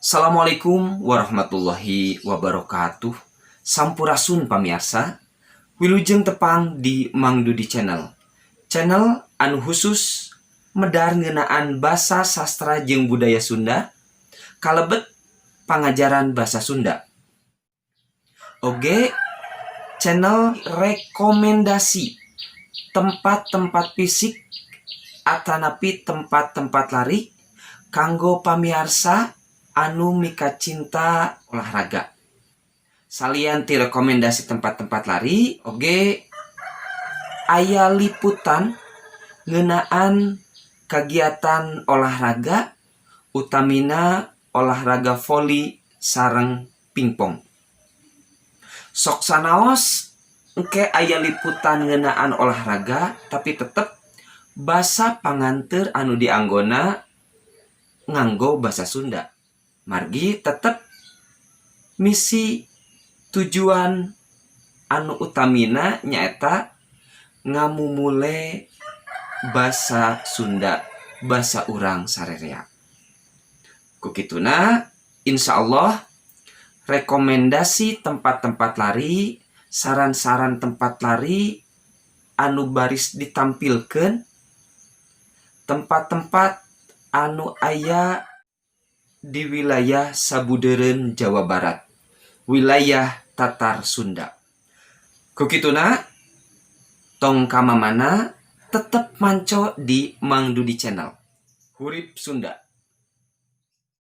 Assalamualaikum warahmatullahi wabarakatuh. Sampurasun, pamiarsa. Wilujeng tepang di Mang Dudi Channel. Channel anu khusus medar ngeunaan basa, sastra, jeung budaya Sunda, kalebet pangajaran bahasa Sunda. Oge channel rekomendasi tempat-tempat fisik atanapi tempat-tempat lari kanggo pamiarsa anu mikacinta olahraga. Salian ti rekomendasi tempat-tempat lari, oge aya liputan ngeunaan kagiatan olahraga, utamina olahraga voli sareng pingpong. Sok sanaos engke aya liputan ngeunaan olahraga, tapi tetep basa panganteur anu dianggona nganggo basa Sunda. Margi tetep misi tujuan anu utamina nyaeta ngamumule basa Sunda, basa urang sarerea. Ku kituna, insya Allah rekomendasi tempat-tempat lari, saran-saran tempat lari anu baris ditampilkan, tempat-tempat anu aya di wilayah sabudeureun Jawa Barat, wilayah Tatar Sunda. Ku kituna, tong kamamana, tetep manco di Mang Dudi Channel. Hurip Sunda.